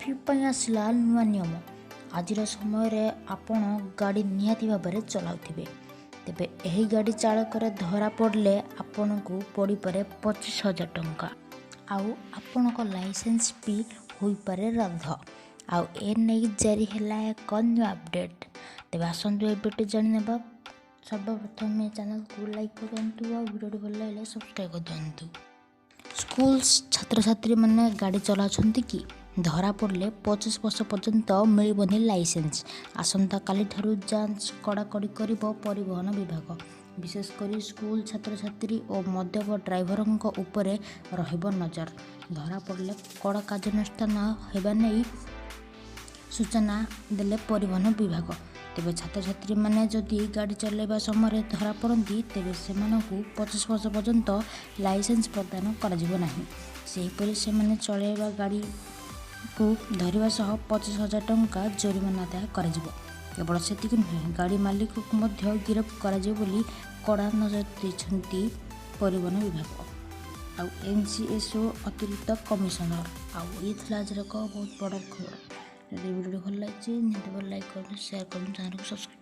Traffic ପାଇଁ ଆସିଲା ନୂଆ ନିୟମ। ଆଜିର ସମୟରେ ଆପଣ ଗାଡ଼ି ନିହାତି ଭାବରେ ଚଲାଉଥିବେ। ତେବେ ଏହି ଗାଡ଼ି ଚାଳକରେ ଧରା ପଡ଼ିଲେ ଆପଣଙ୍କୁ ପଡ଼ିପାରେ 25,000 ଟଙ୍କା ଆଉ ଆପଣଙ୍କ ଲାଇସେନ୍ସ ବି ହୋଇପାରେ ରଦ୍ଦ। ଆଉ ଏ ନେଇ ଜାରି ହେଲା ଏକ ନୂଆ ଅପଡ଼େଟ୍। ତେବେ ଆସନ୍ତୁ ଏବେଠୁ ଜାଣିନେବା। ସର୍ବପ୍ରଥମେ ଚ୍ୟାନେଲକୁ ଲାଇକ୍ କରିଦିଅନ୍ତୁ ଆଉ ଭିଡ଼ିଓଟି ଭଲ ଲାଗିଲେ ସବସ୍କ୍ରାଇବ୍ କରିଦିଅନ୍ତୁ। ସ୍କୁଲ ଛାତ୍ରଛାତ୍ରୀମାନେ ଗାଡ଼ି ଚଲାଉଛନ୍ତି କି? ଧରା ପଡ଼ିଲେ 25 ବର୍ଷ ପର୍ଯ୍ୟନ୍ତ ମିଳିବନି ଲାଇସେନ୍ସ। ଆସନ୍ତାକାଲିଠାରୁ ଯାଞ୍ଚ କଡ଼ାକଡ଼ି କରିବ ପରିବହନ ବିଭାଗ। ବିଶେଷ କରି ସ୍କୁଲ ଛାତ୍ରଛାତ୍ରୀ ଓ ମଦ୍ୟପ ଡ୍ରାଇଭରଙ୍କ ଉପରେ ରହିବ ନଜର। ଧରା ପଡ଼ିଲେ କଡ଼ା କାର୍ଯ୍ୟାନୁଷ୍ଠାନ ହେବା ନେଇ ସୂଚନା ଦେଲେ ପରିବହନ ବିଭାଗ। ତେବେ ଛାତ୍ରଛାତ୍ରୀମାନେ ଯଦି ଗାଡ଼ି ଚଲାଇବା ସମୟରେ ଧରା ପଡ଼ନ୍ତି, ତେବେ ସେମାନଙ୍କୁ 25 ବର୍ଷ ପର୍ଯ୍ୟନ୍ତ ଲାଇସେନ୍ସ ପ୍ରଦାନ କରାଯିବ ନାହିଁ। ସେହିପରି ସେମାନେ ଚଳାଇବା ଗାଡ଼ିକୁ ଧରିବା ସହ 25,000 ଟଙ୍କା ଜୋରିମାନା ଆଦାୟ କରାଯିବ। କେବଳ ସେତିକି ନୁହେଁ, ଗାଡ଼ି ମାଲିକକୁ ମଧ୍ୟ ଗିରଫ କରାଯିବ ବୋଲି କଡ଼ା ନଜର ଦେଇଛନ୍ତି ପରିବହନ ବିଭାଗ ଆଉ ଏନ୍ସିଏସ୍ଓ ଅତିରିକ୍ତ କମିଶନର। ଆଉ ଇଏ ଥିଲା ଆଜିର ଏକ ବହୁତ ବଡ଼ ଖବର। ଯଦି ଭିଡ଼ିଓଟି ଭଲ ଲାଗିଛି, ନିହାତି ଭାବରେ ଲାଇକ୍ କରନ୍ତୁ, ସେୟାର କରନ୍ତୁ, ଚ୍ୟାନେଲକୁ ସବସ୍କ୍ରାଇବ୍